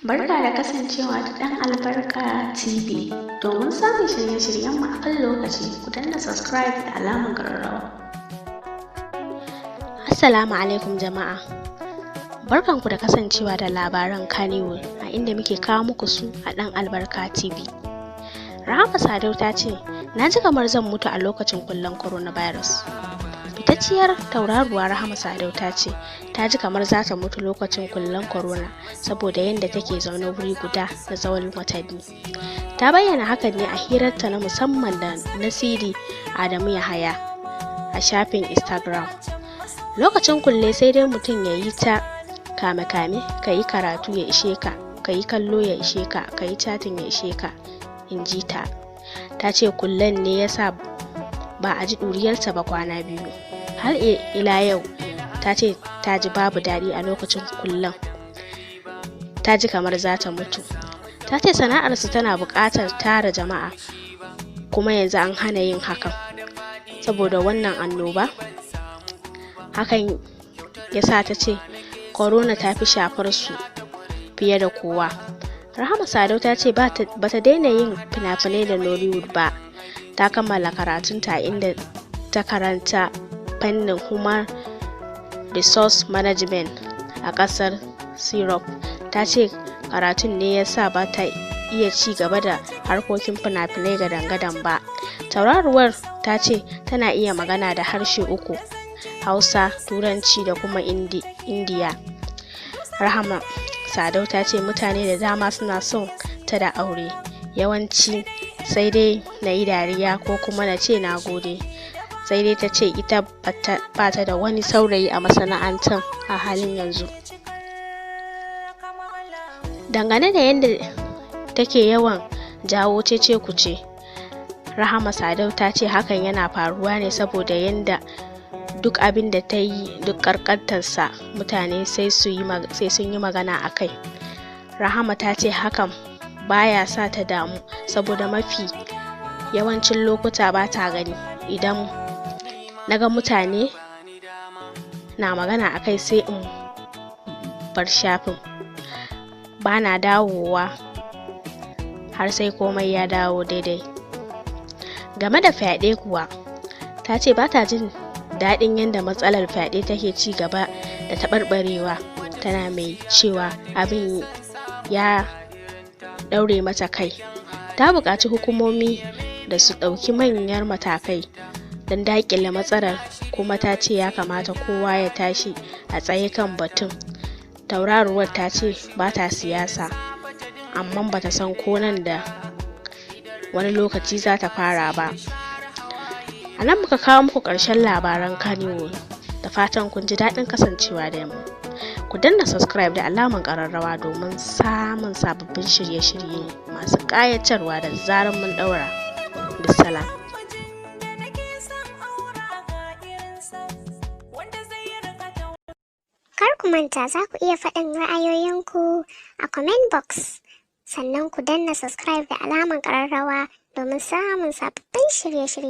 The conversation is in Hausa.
Barka da kasancewa da ɗan Albarka TV. Domin samun shirye-shiryenmu a kan lokaci, ku danna subscribe da alamar ƙararrawa. Assalamu alaikum jama'a. Barkanku da kasancewa da labaran Kannywood a inda muke kawo muku su a ɗan Albarka TV. Rahama Sadau ta ce, "Na ji kamar zan mutu a lokacin kullen coronavirus." Fitacciyar tauraruwa Rahama Sadau ta ce ta ji kamar za ta mutu lokacin kullen corona saboda yadda take zaune wuri guda na tsawon watanni. Ta bayyana hakan ne a hirarta na musamman da Nasidi Adamu Yahaya a shafin Instagram. Lokacin kulle sai dai mutum ya yi ta kame-kame, ka yi karatu ya ishe ka, ka yi kallo ya ishe ka, ka yi chatting ya ishe ka, in ji ta. Ta ce kullen ne ya sa ba a ji ɗuriyarta ba kwana 2. Har ila yau ta ce ta ji babu daɗi a lokacin kullen. Ta ji kamar za ta mutu. Ta ce sana'arsu tana buƙatar tara jama'a kuma yanzu an hana yin hakan saboda wannan annoba. Hakan ya sa ta ce corona ta fi shafar su fiye da kowa. Rahama Sadau ta ce ba ta daina yin fina-finai da Nollywood ba. Ta kammala karatunta inda ta karanta fannin Human Resource Management a ƙasar Syrup. Ta ce karatun ne ya sa ba ta iya ci gaba da harkokin fina-finai gadan-gadan ba. Tauraruwar ta ce tana iya magana da harshe uku: Hausa, Turanci da kuma Indiya. Rahama Sadau ta ce mutane da dama suna son ta da aure. Yawanci sai dai na yi dariya ko kuma na ce na gode. Sai dai ta ce ita ba ta da wani saurayi a masana'antar a halin yanzu. Dangane da yadda take yawan jawo cece-kuce, Rahama Sadau ta ce hakan yana faruwa ne saboda yadda duk abin da ta yi, duk ƙanƙantarsa, mutane sai sun yi magana a kai. Rahama ta ce hakan baya sa ta damu saboda mafi yawancin lokuta ba ta gani. Idan na ga mutane na magana a kai, sai in bar shafin. Ba na dawowa har sai komai ya dawo daidai. Game da fyaɗe kuwa, ta ce ba ta jin daɗin yadda matsalar fyaɗe take ci gaba da taɓarɓarewa, tana mai cewa abin ya ɗaure mata kai. Ta buƙaci hukumomi da su ɗauki manyan matakai don daƙile matsalar, kuma ta ce ya kamata kowa ya tashi a tsaye kan batun. Tauraruwar ta ce ba ta siyasa, amma ba ta san ko nan da wani lokaci za ta fara ba. A nan muka kawo muku ƙarshen labaran Kannywood. Da fatan kun ji daɗin kasancewa da mu. Ku danna subscribe da alamar ƙararrawa domin samun sababbin shirye-shirye masu ƙayatarwa da zarar mun ɗaura. Bisalam. Kar ku manta, za ku iya faɗin ra'ayoyinku a comment box. Sannan ku danna subscribe da alamar ƙararrawa domin samun sababbin shirye-shirye.